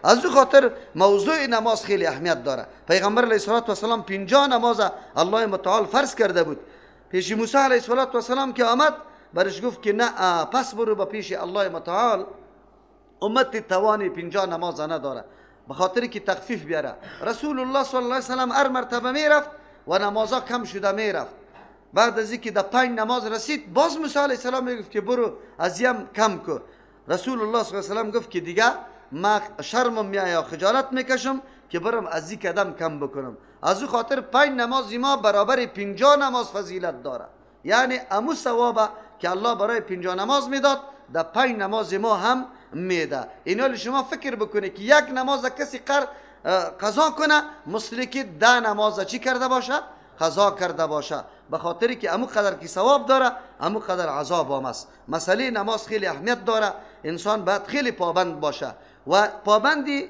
از او خاطر موضوع نماز خیلی اهمیت داره. پیغمبر علیه الصلاة والسلام 50 نماز الله متعال فرض کرده بود. پیش موسی علیه الصلاة والسلام که آمد برش گفت که نه، پس برو به پیش الله متعال، امت توان 50 نماز نداره، به خاطر که تخفیف بیاره. رسول الله صلی الله علیه وسلم هر مرتبه میرفت و نمازها کم شده میرفت. بعد از اینکه در 5 نماز رسید، باز موسی علیه السلام میگفت که برو از یم کم کو. رسول الله صلی الله علیه وسلم گفت که دیگه ما شرمم میایه یا خجالت میکشم که برم از این قدم کم بکنم. از او خاطر 5 نماز ما برابر 50 نماز فضیلت داره. یعنی امو ثوابه که الله برای 50 نماز میداد، در 5 نماز ما هم میده. اینا شما فکر بکنه که یک نماز کسی قضا کنه، مثل که 10 نماز چی کرده باشه؟ قضا کرده باشه. به خاطر که امو قدر که ثواب داره، امو قدر عذاب هم است. مسئله نماز خیلی اهمیت داره. انسان باید خیلی پابند باشه و پابندی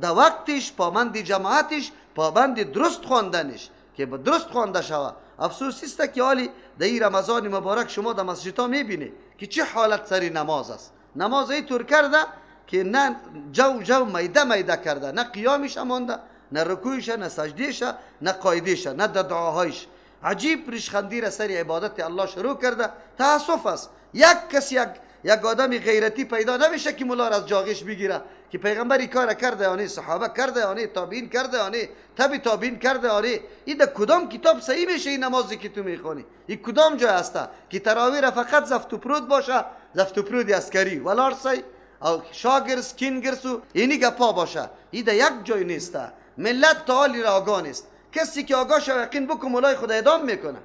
در وقتش، پابندی جماعتش، پابندی درست خواندنش که درست خوانده شوه. افسوس است که حالی در این رمضان مبارک شما در مسجدها میبینی که چه حالت سری نماز است. نماز ای طور کرده که نه جو جو میده میده کرده، نه قیامش مانده، نه رکوعش، نه سجدهش، نه قاعدهش، نه دعاهایش. عجیب ریشخندی را سر عبادت الله شروع کرده. تاسف است یک کس، یک آدم غیرتی پیدا نمیشه که مولا را از جاغش بگیره که پیغمبر این کار کرده یا صحابه کرده یا تابعین کرده یا تبع تابعین کرده یا. این در کدام کتاب صحیح میشه این نمازی که تو میخوانی؟ این کدام جای است که تراویح را فقط زفت و پرود باشه، زفت و پرود عسکری ولار سی او شاگرس کینگرس و اینی گپا باشه؟ این در یک جای نیست. ملت تعالی را آگاه نیست. کسی که آگاه شوه، یقین بکن مولای خود اعدام میکنه.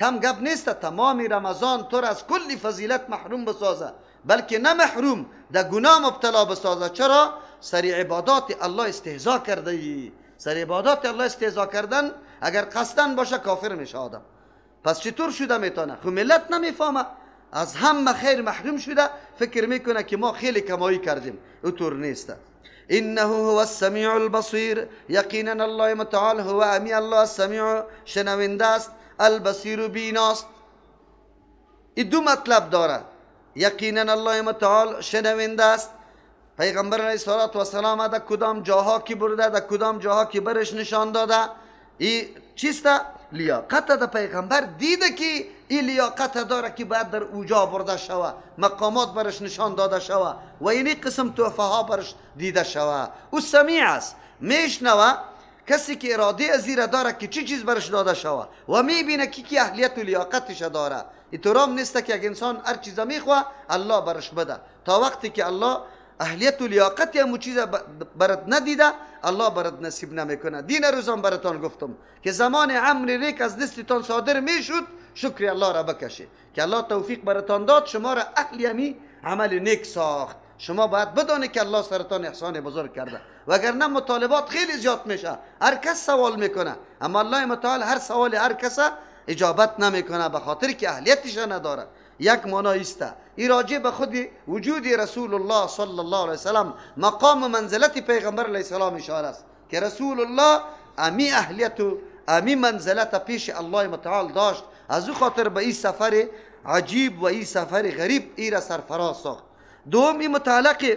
کم گپ نیست. تمام رمضان تو از کلی فضیلت محروم بسازه، بلکه نه محروم، در گناه مبتلا بسازه. چرا؟ سر عبادات الله استهزا کرده ای. سر عبادات الله استهزا کردن اگر قصدن باشه کافر میشه آدم. پس چطور شده میتونه؟ خب ملت نمیفهمه، از همه خیر محروم شده، فکر میکنه که ما خیلی کمایی کردیم. اوطور نیست. انه هو السمیع البصیر. یقینا الله متعال هو امی الله السمیع شنونده است، البصیر بیناست. این دو مطلب داره. یقینا الله متعال شنونده است. پیغمبر علیه الصلاة والسلام در کدام جاها که برده، در کدام جاها که برش نشان داده، این چیست؟ لیاقت در پیغمبر دیده که این لیاقت داره که باید در اوجا برده شوه، مقامات برش نشان داده شوه و اینی قسم تحفه ها برش دیده شوه. او سمیع است، میشنوه کسی که اراده ازی داره که چی چیز برش داده شوه و میبینه که کی اهلیت و لیاقتش داره. اینطورام نیست که یک انسان هر چیز میخواه الله برش بده. تا وقتی که الله اهلیت و لیاقت همو چیز برات ندیده، الله برات نصیب نمیکنه. دین روزم براتان گفتم که زمان امر نیک از دستتان صادر میشد، شکر الله را بکشه که الله توفیق براتان داد، شما را اهل امی عمل نیک ساخت. شما باید بدانید که الله سرتان احسان بزرگ کرده، وگرنه مطالبات خیلی زیاد میشه، هر کس سوال میکنه، اما الله متعال هر سوال هر کس اجابت نمیکنه به خاطر که اهلیتش نداره. یک معنا است این راجع به خود وجود رسول الله صلی الله علیه وسلم، مقام و منزلت پیغمبر علیه السلام اشاره است که رسول الله امی اهلیت و امی منزلت پیش الله متعال داشت. از او خاطر به این سفر عجیب و این سفر غریب ای را سرفراز ساخت. دوم این متعلق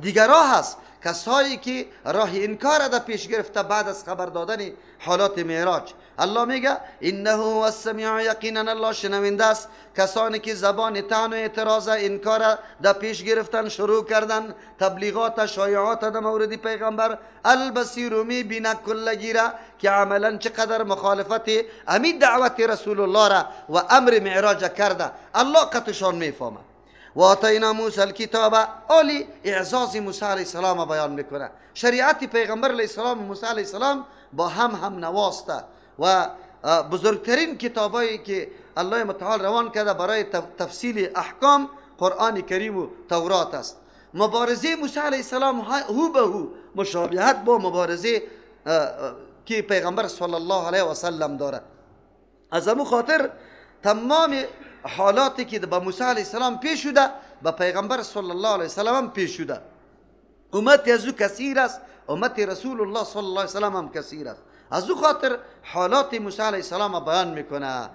دیگرها هست، کسایی که راه انکار را پیش گرفته بعد از خبر دادن حالات معراج. الله میگه انه هو السمیع، یقینا الله شنونده است. کسانی که زبان طعن و اعتراض انکار در پیش گرفتن شروع کردن، تبلیغات شایعات در مورد پیغمبر، البصیر میبینه کلگی را که عملا چقدر مخالفت امی دعوت رسول الله را و امر معراج کرده، الله قطشان میفهمه. و آتینا موسی الکتاب، آلی اعزاز موسی علیه السلام بیان میکنه. شریعت پیغمبر علیه السلام و موسی علیه السلام با هم هم نواسته و بزرگترین کتابایی که الله متعال روان کرده برای تفصیل احکام قرآن کریم و تورات است. مبارزه موسی علیه السلام هو به هو مشابهت با مبارزه که پیغمبر صلی الله علیه و سلم داره. از امو خاطر تمام حالاتی که به موسی علیه السلام پیش شده به پیغمبر صلی الله علیه وسلم هم پیش شده. امت از او کثیر است، امت رسول الله صلی الله علیه وسلم هم کثیر است. از او خاطر حالات موسی علیه السلام بیان میکنه.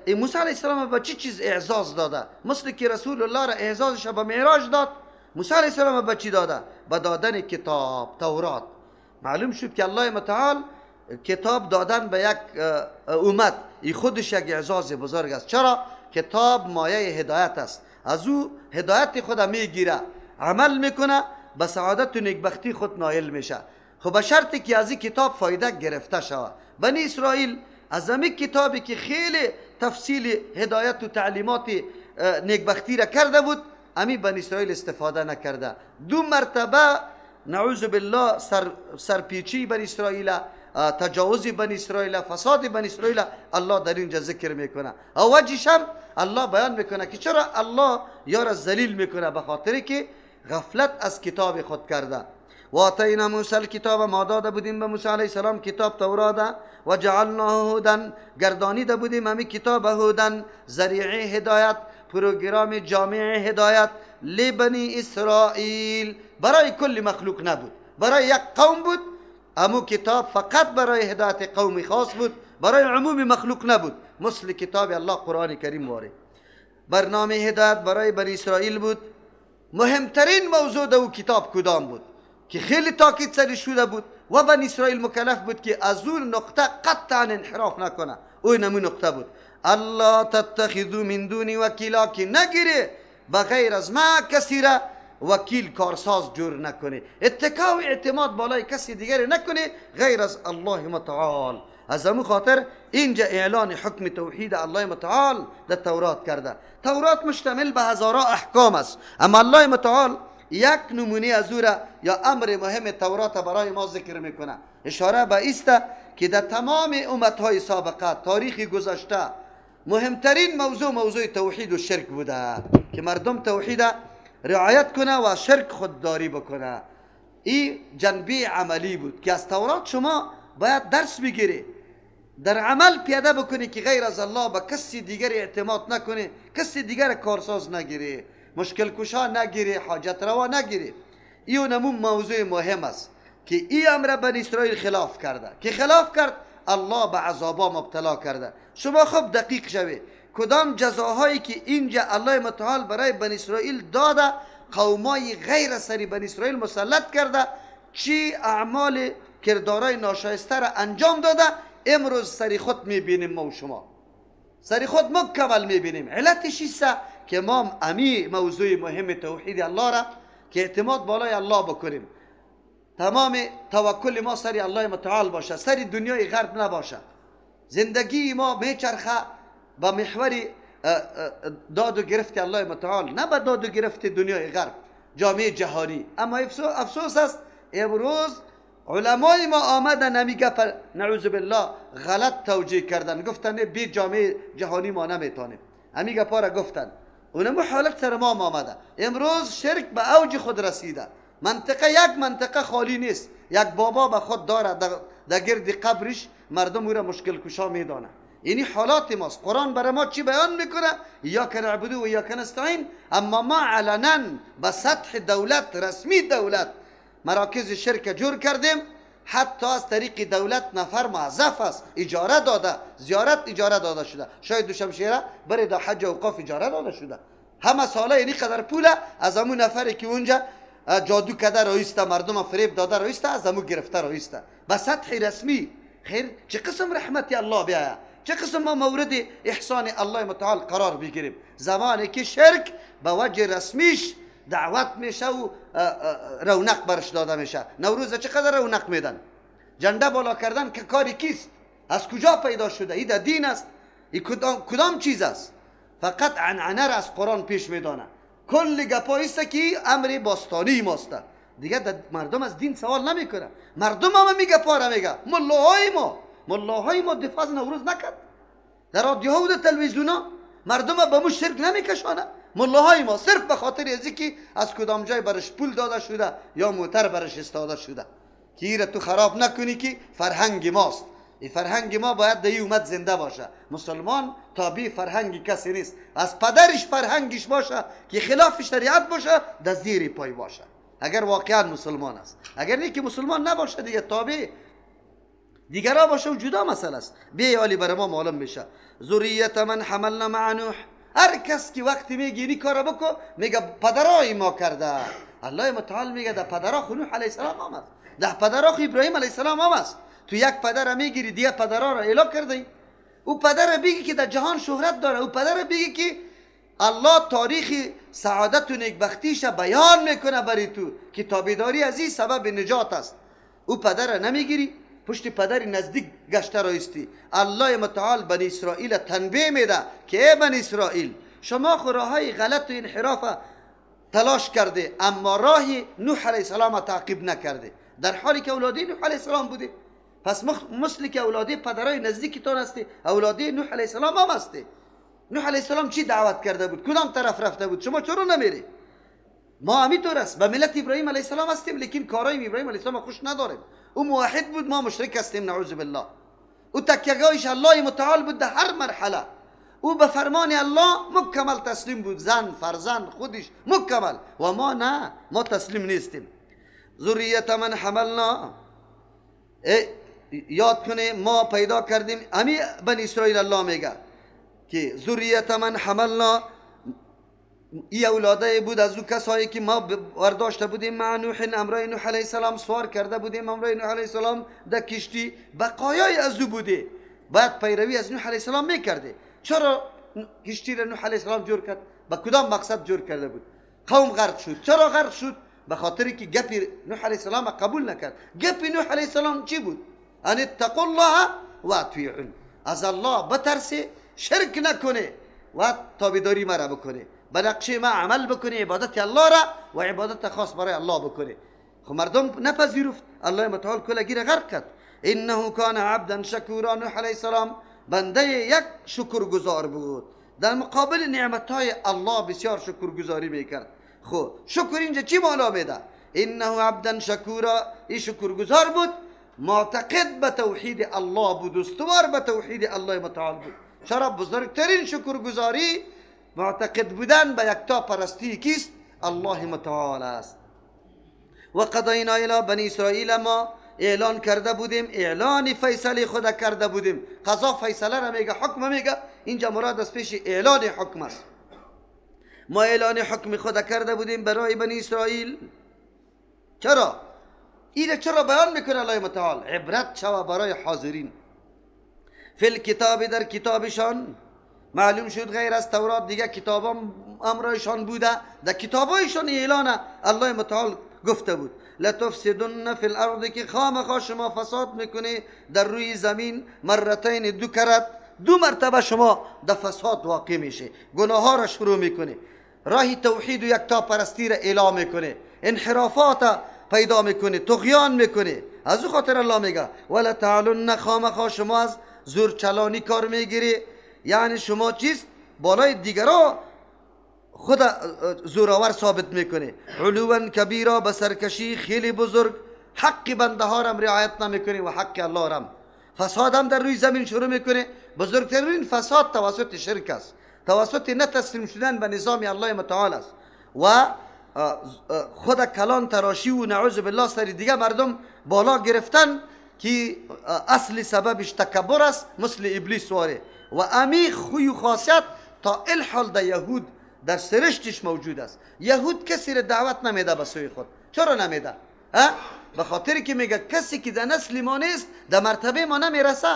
موسی علیه السلام به چه چیز اعزاز داده؟ مثل که رسول الله را اعزازش به معراج داد، موسی علیه السلام به چی داده؟ به دادن کتاب تورات. معلوم شد که الله متعال کتاب دادن به یک امت ای خودش یک اعزاز بزرگ است. چرا؟ کتاب مایه هدایت است، از او هدایت خود میگیره، عمل میکنه، به سعادت و نیکبختی خود نایل میشه. خب به شرطی که از این کتاب فایده گرفته شود. بنی اسرائیل از همین کتابی که خیلی تفصیل هدایت و تعلیمات نیکبختی را کرده بود، امی بنی اسرائیل استفاده نکرده. دو مرتبه نعوذ بالله سرپیچی بنی اسرائیل، تجاوز بنی اسرائیل، فساد بنی اسرائیل الله در اینجا ذکر میکنه. او وجهش هم الله بیان میکنه که چرا الله یار ذلیل میکنه، به خاطر که غفلت از کتاب خود کرده. و آتینا موسی الکتاب، ما داده بودیم به موسی علیه السلام کتاب تورات، و جعلناه هدى، گردانیده بودیم همی کتاب هدى، ذریعه هدایت، پروگرام جامع هدایت لبنی اسرائیل. برای کل مخلوق نبود، برای یک قوم بود. امو کتاب فقط برای هدایت قوم خاص بود، برای عموم مخلوق نبود، مثل کتاب الله قرآن کریم واره. برنامه هدایت برای بنی اسرائیل بود. مهمترین موضوع دو کتاب کدام بود که خیلی تاکید سرش شده بود و بنی اسرائیل مکلف بود که از اون نقطه قطعا انحراف نکنه، او نمو نقطه بود. الله تتخذوا من دونی وکیلا، که نگیره بغیر از ما کسی را وکیل کارساز جور نکنه، اتکا و اعتماد بالای کسی دیگری نکنه غیر از الله متعال. از همون خاطر اینجا اعلان حکم توحید الله متعال در تورات کرده. تورات مشتمل به هزارا احکام است، اما الله متعال یک نمونه از او را یا امر مهم تورات برای ما ذکر میکنه. اشاره به ایست که در تمام امتهای سابقه تاریخ گذشته مهمترین موضوع موضوع توحید و شرک بوده که مردم توحید رعایت کنه و شرک خودداری بکنه. این جنبه عملی بود که از تورات شما باید درس بگیری، در عمل پیاده بکنی که غیر از الله به کسی دیگر اعتماد نکنی، کسی دیگر کارساز نگیری، مشکل کشا نگیری، حاجت روا نگیری. این نمون موضوع مهم است که این امر بنی اسرائیل خلاف کرده، که خلاف کرد الله به عذابا مبتلا کرده. شما خوب دقیق شوی کدام جزاهایی که اینجا الله متعال برای بنی اسرائیل داده، قومای غیر سری بنی اسرائیل مسلط کرده، چی اعمال کردارای ناشایسته را انجام داده، امروز سری خود میبینیم. ما و شما سری خود مکمل میبینیم. علتش ایست که ما امی موضوع مهم توحید الله را که اعتماد بالای الله بکنیم، تمام توکل ما سری الله متعال باشه، سری دنیای غرب نباشه. زندگی ما میچرخه با محور داد و گرفت الله متعال، نه به داد و گرفت دنیای غرب، جامعه جهانی. اما افسوس است امروز علمای ما آمدن همی گپ نعوذ بالله غلط توجیه کردن، گفتن بی جامعه جهانی ما نمیتونیم، همی گپا را گفتن. اونمو حالت سر ما آمده. امروز شرک به اوج خود رسیده. منطقه یک منطقه خالی نیست، یک بابا به خود داره در گرد قبرش مردم او را مشکل کشا میدانه. اینی حالات ماست. قرآن برای ما چی بیان میکنه؟ ایاک نعبد و ایاک نستعین. اما ما علنا به سطح دولت، رسمی دولت، مراکز شرک جور کردیم. حتی از طریق دولت نفر موظف است، اجاره داده، زیارت اجاره داده شده، شاید دوشمشیره برای در حج اوقاف اجاره داده شده. همه ساله اینی قدر پول از همون نفری که اونجا جادو کرده رئیسته، مردم فریب داده رئیسته، از همون گرفته رئیسته به سطح رسمی. خیر چه قسم رحمتی الله بیاید، چه قسم ما مورد احسان الله متعال قرار بگیریم زمانی که شرک به وجه رسمیش دعوت میشه و رونق برش داده میشه. نوروز چقدر رونق میدن، جنده بالا کردن که کاری کیست، از کجا پیدا شده، این دین است، این کدام چیز است؟ فقط عنعنه را از قرآن پیش میدانه. کل گپایی است که امر باستانی ماست دیگه. مردم از دین سوال نمیکنه، مردم هم میگه پاره میگه. ملاهای ما دفاع از نوروز نکرد در رادیوها و در تلویزیونا، مردم به مو شرک نمیکشانه. ملاهای ما صرف به خاطر از که از کدام جای برش پول داده شده یا موتر برش استاده شده که ایره تو خراب نکنی که فرهنگ ماست. این فرهنگ ما باید در امت زنده باشه. مسلمان تابع فرهنگ کسی نیست، از پدرش فرهنگش باشه که خلاف شریعت باشه در زیر پای باشه اگر واقعا مسلمان است. اگر نه که مسلمان نباشه دیگه تابع دیگرا باشه و جدا مسئله است. بی عالی برای ما معلوم میشه. ذریت من حملنا مع نوح، هر کس که وقتی میگه اینی کارو بکو، میگه پدرای ما کرده. الله متعال میگه در پدرا خو نوح علیه السلام هم است، در پدرا خو ابراهیم علیه السلام هم است. تو یک پدر میگیری دیگه پدرا را اعلا کرده. او پدر بگی که در جهان شهرت داره، او پدر بگی که الله تاریخ سعادت و نیکبختیش بیان میکنه برای تو که تابعداری از این سبب نجات است. او پدر نمیگیری، پشت پدر نزدیک گشته رایستی. الله متعال بنی اسرائیل تنبیه میده که ای بنی اسرائیل، شما خو راههای غلط و انحراف تلاش کرده، اما راه نوح علیه السلام تعقیب نکرده، در حالی که اولادی نوح علیه السلام بوده. پس مثل که اولادی پدرای نزدیکتان هستی، اولادی نوح علیه السلام هم هستی. نوح علیه السلام چی دعوت کرده بود؟ کدام طرف رفته بود؟ شما چرا نمیری؟ ما همینطور است، به ملت ابراهیم علیه السلام هستیم، لیکن کارای ابراهیم علیه السلام خوش نداریم. او موحد بود، ما مشرک هستیم، نعوذ بالله. او تکیهگاهش الله متعال بود در هر مرحله. او به فرمان الله مکمل تسلیم بود، زن، فرزند، خودش مکمل. و ما نه، ما تسلیم نیستیم. ذریت من حملنا، یاد کنه ما پیدا کردیم. امی بنی اسرائیل الله میگه که ذریت من حملنا، ای اولاده بود از او کسایی که ما برداشته بودیم مع نوح، امرای نوح علیه السلام سوار کرده بودیم امرای نوح علیه السلام در کشتی، بقایای از او بوده. باید پیروی از نوح علیه السلام میکرده. چرا کشتی را نوح علیه السلام جور کرد؟ به کدام مقصد جور کرده بود؟ قوم غرق شد. چرا غرق شد؟ به خاطر که گپ نوح علیه السلام قبول نکرد. گپ نوح علیه السلام چی بود؟ ان اتقوا الله و اطیعون، از الله بترسه، شرک نکنه و تابعداری مرا بکنه، به نقشه ما عمل بکنه، عبادت الله را و عبادت خاص برای الله بکنه. خب مردم نپذیرفت، الله متعال کلگی را غرق کرد. انه کان عبدا شکورا، نوح علیه السلام بنده یک شکرگزار بود، در مقابل نعمتهای الله بسیار شکرگزاری میکرد. خب شکر اینجا چی معنا میده؟ انه عبدا شکورا، این شکرگزار بود، معتقد به توحید الله بود، استوار به توحید الله متعال بود. چرا بزرگترین شکرگزاری معتقد بودن به یکتا پرستی کیست؟ الله متعال است. و قضینا الی بنی اسرائیل، ما اعلان کرده بودیم، اعلان فیصله خود کرده بودیم. قضا فیصله را میگه، حکم میگه، اینجا مراد از پیش اعلان حکم است. ما اعلان حکم خود کرده بودیم برای بنی اسرائیل. چرا؟ اینه چرا بیان میکنه الله متعال؟ عبرت شوه برای حاضرین. فی الکتاب، در کتابشان معلوم شد غیر از تورات دیگه کتاب هم امرایشان بوده، در کتابایشان اعلان الله متعال گفته بود لتفسدن فی الارض، که خامخا شما فساد میکنی در روی زمین، مرتین، دو کرت، دو مرتبه شما در فساد واقع میشه، گناه ها را شروع میکنه، راه توحید و یکتا پرستی را اعلام میکنه، انحرافات پیدا میکنه، طغیان میکنه. از او خاطر الله میگه ولتعلن، خامخا شما از زورچلانی کار میگیری، یعنی شما چیست؟ بالای دیگرا خود زورآور ثابت میکنه. علوا کبیرا، به سرکشی خیلی بزرگ، حق بنده ها را رعایت نمیکنه و حق الله را. فساد هم در روی زمین شروع میکنه. بزرگترین فساد توسط شرک است، توسط نه تسلیم شدن به نظام الله متعال است و خود کلان تراشی و نعوذ بالله سر دیگه مردم بالا گرفتن که اصل سببش تکبر است، مثل ابلیس واره. و امی خوی و خاصیت تا الحال در یهود در سرشتش موجود است. یهود کسی را دعوت نمیده به سوی خود. چرا نمیده؟ به خاطر که میگه کسی که در نسل ما نیست در مرتبه ما نمیرسه،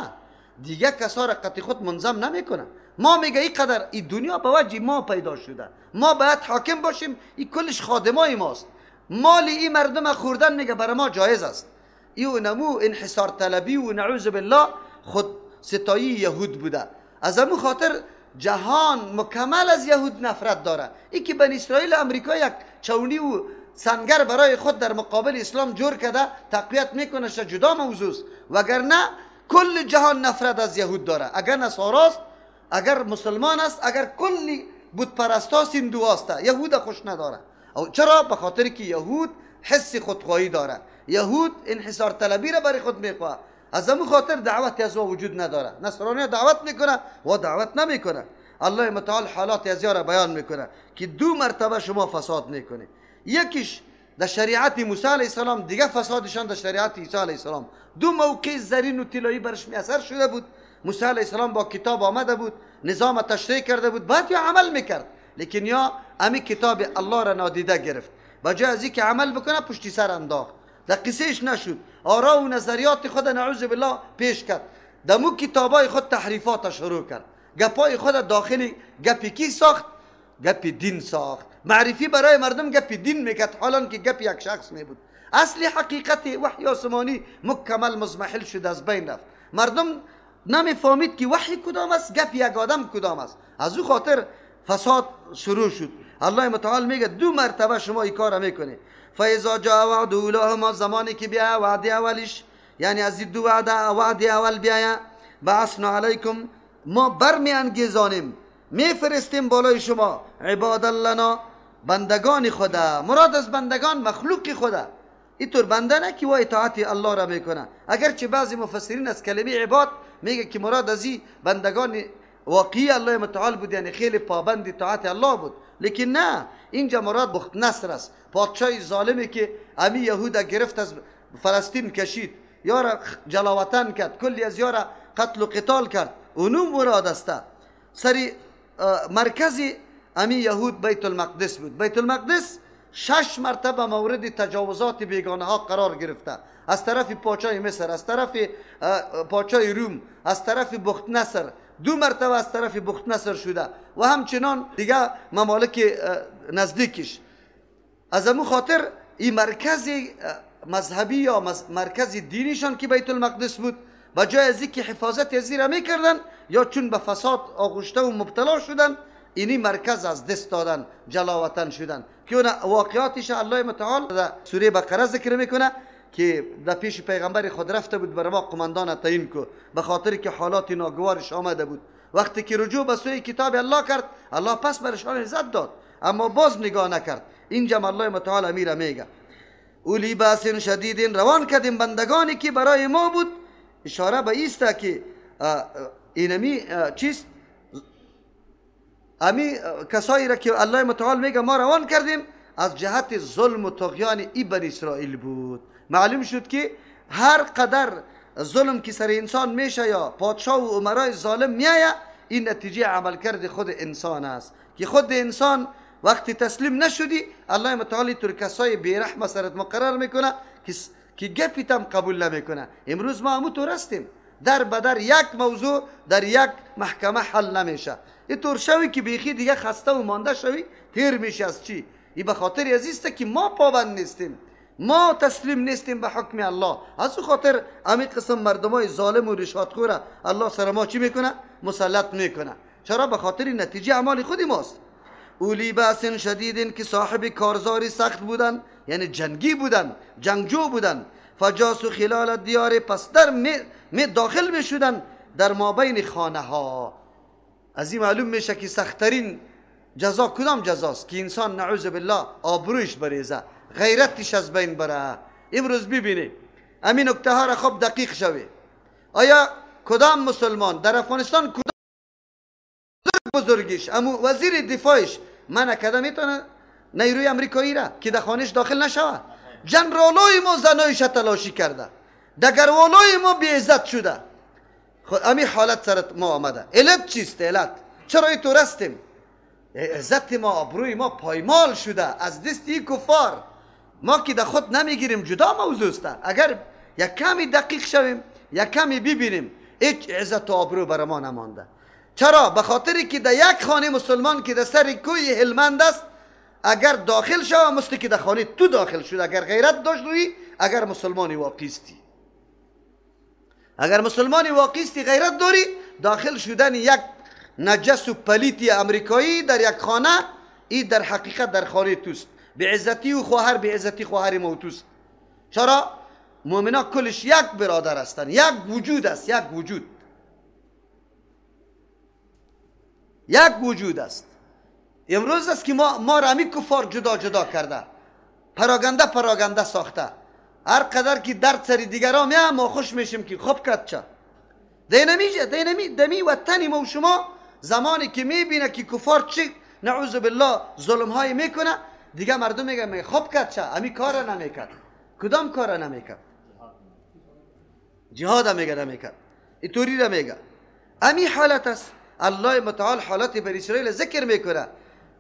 دیگه کسا را قطع خود منظم نمیکنه. ما میگه این قدر این دنیا به وجه ما پیدا شده، ما باید حاکم باشیم، این کلش خادمای ماست، مال این مردم خوردن میگه برای ما جایز است. این نمو انحصار طلبی و نعوذ بالله خود ستایی یهود بوده. از امو خاطر جهان مکمل از یهود نفرت داره. ای که بنی اسرائیل امریکا یک چونی و سنگر برای خود در مقابل اسلام جور کرده تقویت میکنه، جدا موضوع است، وگرنه کل جهان نفرت از یهود داره. اگر نصاراست، اگر مسلمان است، اگر کلی بت پرستاست، این دو است، یهود خوش نداره. چرا؟ به خاطر که یهود حس خودخواهی داره، یهود انحصار طلبی را برای خود میخواه. از همون خاطر دعوت از او وجود نداره. نصرانی دعوت میکنه و دعوت نمیکنه. الله متعال حالات از را بیان میکنه که دو مرتبه شما فساد میکنه. یکیش در شریعت موسی علیه السلام، دیگه فسادشان در شریعت عیسی علیه السلام. دو موقع زرین و طلایی برش میسر شده بود. موسی علیه السلام با کتاب آمده بود، نظام تشریح کرده بود، بعد یا عمل میکرد، لیکن یا امی کتاب الله را نادیده گرفت، بجای از اینکه عمل بکنه پشتی سر انداخت، در قصهش نشد، آرا و نظریات خود نعوذ بالله پیش کرد، دمو کتابای خود تحریفات شروع کرد، گپای خود داخلی گپی کی ساخت؟ گپی دین ساخت. معرفی برای مردم گپی دین میکرد، حالا که گپ یک شخص می بود. اصل حقیقت وحی آسمانی مکمل مضمحل شد، از بین رفت. مردم نمیفهمید که وحی کدام است، گپ یک آدم کدام است. از او خاطر فساد شروع شد. الله متعال میگه دو مرتبه شما این کار میکنه. فاذا جاء وعد اولاهما، زمانی که بیا وعده اولش، یعنی از این دو وعده، وعده اول بیاید، بعثنا علیکم، ما برمی انگیزانیم، میفرستیم بالای شما عباد لنا، بندگان خدا. مراد از بندگان مخلوق خدا، اینطور بنده نه که اطاعت الله را میکنه. اگرچه بعضی مفسرین از کلمه عباد میگه که مراد از این بندگان واقعی الله متعال بود، یعنی خیلی پابند اطاعت الله بود، لیکن نه، اینجا مراد بخت نصر است، پادشاه ظالمی که امی یهود گرفت از فلسطین کشید، یارا جلاوطن کرد، کلی از یارا قتل و قتال کرد، اونو مراد است. سری مرکز امی یهود بیت المقدس بود. بیت المقدس 6 مرتبه مورد تجاوزات بیگانه ها قرار گرفته، از طرف پادشاه مصر، از طرف پادشاه روم، از طرف بخت نصر، 2 مرتبه از طرف بخت نصر شده و همچنان دیگه ممالک نزدیکش. از امو خاطر این مرکز مذهبی یا مرکز دینیشان که بیت المقدس بود، با جای از اینکه حفاظت از را میکردن، یا چون به فساد آغشته و مبتلا شدن، اینی مرکز از دست دادن، جلاوطن شدن، که اون واقعاتش الله متعال در سوره بقره ذکر میکنه که در پیش پیغمبر خود رفته بود برای ما قماندان تعیین کو، به خاطر که حالات ناگوارش آمده بود. وقتی که رجوع به سوی کتاب الله کرد، الله پس برشان عزت داد، اما باز نگاه نکرد. اینجا الله متعال امیره میگه اولی باس شدید، روان کردیم بندگانی که برای ما بود. اشاره به ایست که اینمی چیست، امی کسایی را که الله متعال میگه ما روان کردیم از جهت ظلم و طغیان ای بنی اسرائیل بود. معلوم شد که هر قدر ظلم که سر انسان میشه یا پادشاه و امرای ظالم میایه، این نتیجه عملکرد خود انسان است که خود انسان وقتی تسلیم نشدی، الله متعال تر کسای بیرحم سرت مقرر میکنه که گپیت هم قبول نمیکنه. امروز ما همون طور هستیم، در بدر یک موضوع در یک محکمه حل نمیشه. اینطور شوی که بیخی دیگه خسته و مانده شوی، تیر میشه از چی؟ این به خاطر ازیسته که ما پابند نیستیم، ما تسلیم نیستیم به حکم الله. از او خاطر امی قسم مردمای ظالم و رشوتخوره الله سر ما چی میکنه؟ مسلط میکنه. چرا؟ به خاطر نتیجه اعمال خود ماست. اولی باس شدید، که صاحب کارزاری سخت بودن، یعنی جنگی بودن، جنگجو بودن. فجاسو خلال دیار، پس در می داخل می شدن در مابین خانه ها. از این معلوم میشه که سختترین جزا کدام جزاست؟ که انسان نعوذ بالله آبرویش بریزه، غیرتش از بین بره. امروز ببینید همین نکته ها را خوب دقیق شوی. آیا کدام مسلمان در افغانستان، کدام بزرگیش، امو وزیر دفاعش منع کرده میتونه نیروی امریکایی را که در خانهش داخل نشود؟ جنرالای ما زنایش تلاشی کرده، دگروالای ما بیعزت شده. خب امی حالت سرت ما آمده. علت چیست؟ علت چرا اینطور هستیم؟ عزت ما، آبروی ما پایمال شده از دست این کفار. ما که در خود نمیگیریم جدا موضوع است. اگر یک کمی دقیق شویم، یک کمی ببینیم، هیچ عزت و آبرو بر ما نمانده. چرا؟ به خاطر که در یک خانه مسلمان که در سر کوی هلمند است، اگر داخل شوه مثل که در خانه تو داخل شد. اگر غیرت داشت روی، اگر مسلمانی واقعی استی، اگر مسلمانی واقعی استی، غیرت داری، داخل شدن یک نجس و پلیتی امریکایی در یک خانه، ای در حقیقت در خانه توست. به عزتی و خواهر، به عزتی خواهر ما توست. چرا؟ مؤمنا کلش یک برادر هستند، یک وجود است، یک وجود، یک وجود است. امروز است که ما را همی کفار جدا جدا کرده، پراگنده پراگنده ساخته. هر قدر که درد سر دیگران میاد ما خوش میشیم که خوب کرد چه دینمیجه دینمی دمی وطن ما و شما. زمانی که میبینه که کفار چه نعوذ بالله ظلم های میکنه، دیگه مردم میگه خوب کرد چه، همی کار نمیکرد. کدام کار نمیکرد؟ جهاد میگه نمیکرد، اینطوری را میگه. امی حالت است. الله متعال حالات بنی اسرائیل ذکر میکنه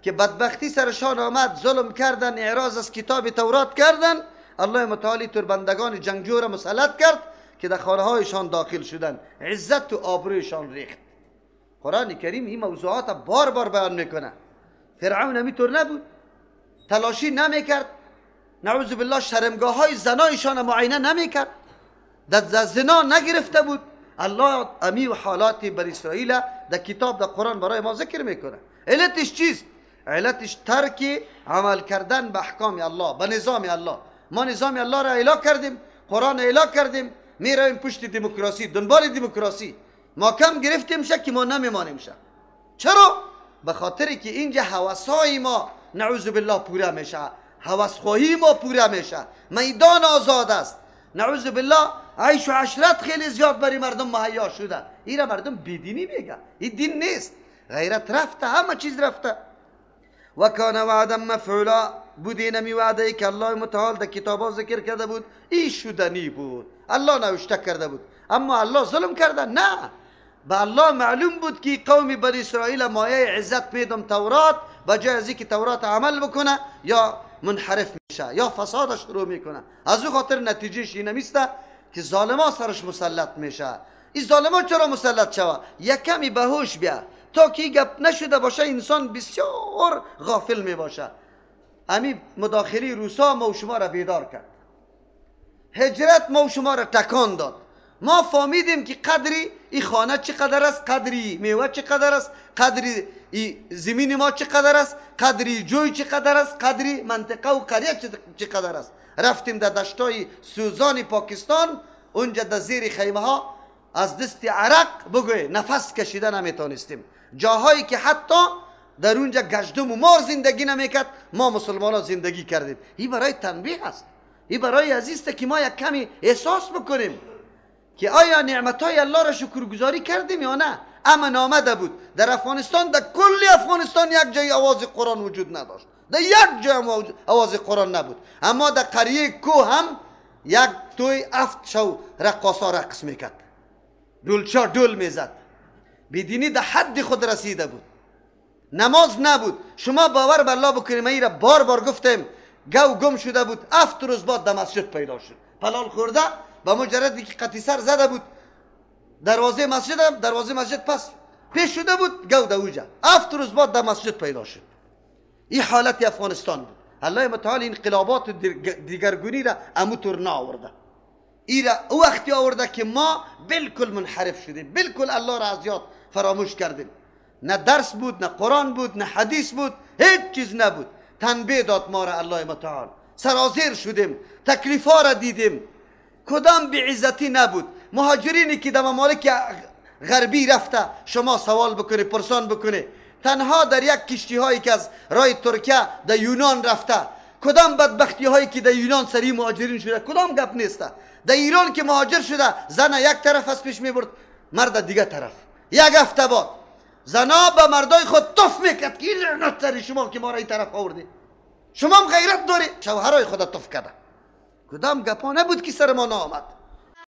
که بدبختی سرشان آمد، ظلم کردن، اعراض از کتاب تورات کردن. الله متعال تر بندگان جنگجو را مسلط کرد که در خانه هایشان داخل شدن، عزت و آبرویشان ریخت. قرآن کریم این موضوعات بار بار بیان میکنه. فرعون همیطور نبود، تلاشی نمیکرد، نعوذ بالله شرمگاه های زنایشان معاینه نمیکرد، در زنا نگرفته بود. الله امی و حالات بنی اسرائیل در کتاب در قرآن برای ما ذکر میکنه. علتش چیست؟ علتش ترک عمل کردن به احکام الله، به نظام الله. ما نظام الله را اعلا کردیم، قرآن اعلا کردیم، میرویم پشت دموکراسی، دنبال دموکراسی. ما کم گرفتیم شه که ما نمیمانیم شه. چرا؟ به خاطر که اینجا هوسای ما نعوذ بالله پوره میشه، هوسخواهی ما پوره میشه، میدان آزاد است، نعوذ بالله عیش و عشرت خیلی زیاد برای مردم مهیا شده. این را مردم بیدینی میگه، این دین نیست. غیرت رفته، همه چیز رفته. و کان وعدا مفعولا، بود اینمی وعده ای که الله متعال در کتابا ذکر کرده بود، این شدنی بود، الله نوشته کرده بود. اما الله ظلم کرده؟ نه، به الله معلوم بود که قوم بنی اسرائیل مایه عزت میدم تورات، به جای از اینکه تورات عمل بکنه یا منحرف میشه یا فساد شروع میکنه. از او خاطر نتیجهش اینمیسته که ظالما سرش مسلط میشه. این ظالما چرا مسلط شوه؟ یک کمی به هوش بیا، تا که گپ نشده باشه انسان بسیار غافل میباشه. امی مداخله روسا ما و شما را بیدار کرد، هجرت ما و شما را تکان داد. ما فهمیدیم که قدری این خانه چقدر است، قدری میوه چقدر است، قدری زمین ما چقدر است، قدری جوی چقدر است، قدری منطقه و قریه چقدر است. رفتیم در دشتای سوزان پاکستان، اونجا در زیر خیمه ها از دست عرق بگوی نفس کشیده نمیتونستیم. جاهایی که حتی در اونجا گشدم و مار زندگی نمیکرد، ما مسلمان ها زندگی کردیم. این برای تنبیه است، این برای عزیز که ما یک کمی احساس بکنیم که آیا نعمتهای الله را شکرگزاری کردیم یا نه. امن آمده بود در افغانستان، در کل افغانستان یک جای آواز قرآن وجود نداشت، در یک جای آواز قرآن نبود. اما در قریه کو هم یک توی 7 شو رقاصا رقص میکرد، دولچا دول میزد. بیدینی در حد خود رسیده بود، نماز نبود. شما باور بر الله بکنیم، من را بار بار گفتم، گو گم شده بود، 7 روز بعد در مسجد پیدا شد، پلال خورده. با مجردی که قطی سر زده بود دروازه مسجد، دروازه مسجد پس پیش شده بود، گو دوجا 7 روز بعد در مسجد پیدا شد. این حالت افغانستان بود. الله متعال انقلابات دیگرگونی را اموتور نآورده، این را او وقتی آورده که ما بالکل منحرف شدیم، بالکل الله را از یاد فراموش کردیم. نه درس بود، نه قرآن بود، نه حدیث بود، هیچ چیز نبود. تنبیه داد ما را الله متعال، سرازیر شدیم، تکلیف ها را دیدیم، کدام بیعزتی نبود. مهاجرینی که در ممالک غربی رفته، شما سوال بکنی، پرسان بکنی، تنها در یک کشتی هایی که از رای ترکیه در یونان رفته، کدام بدبختی هایی که در یونان سری مهاجرین شده، کدام گپ نیسته. در ایران که مهاجر شده، زن یک طرف از پیش میبرد، مرد دیگه طرف. یک هفته بعد زنا به مردای خود تف میکرد که لعنت سری شما که ما را این طرف آوردی، شما هم غیرت داری، شوهرای خود تف کرده. کدام گپا نبود که سر ما نآمد.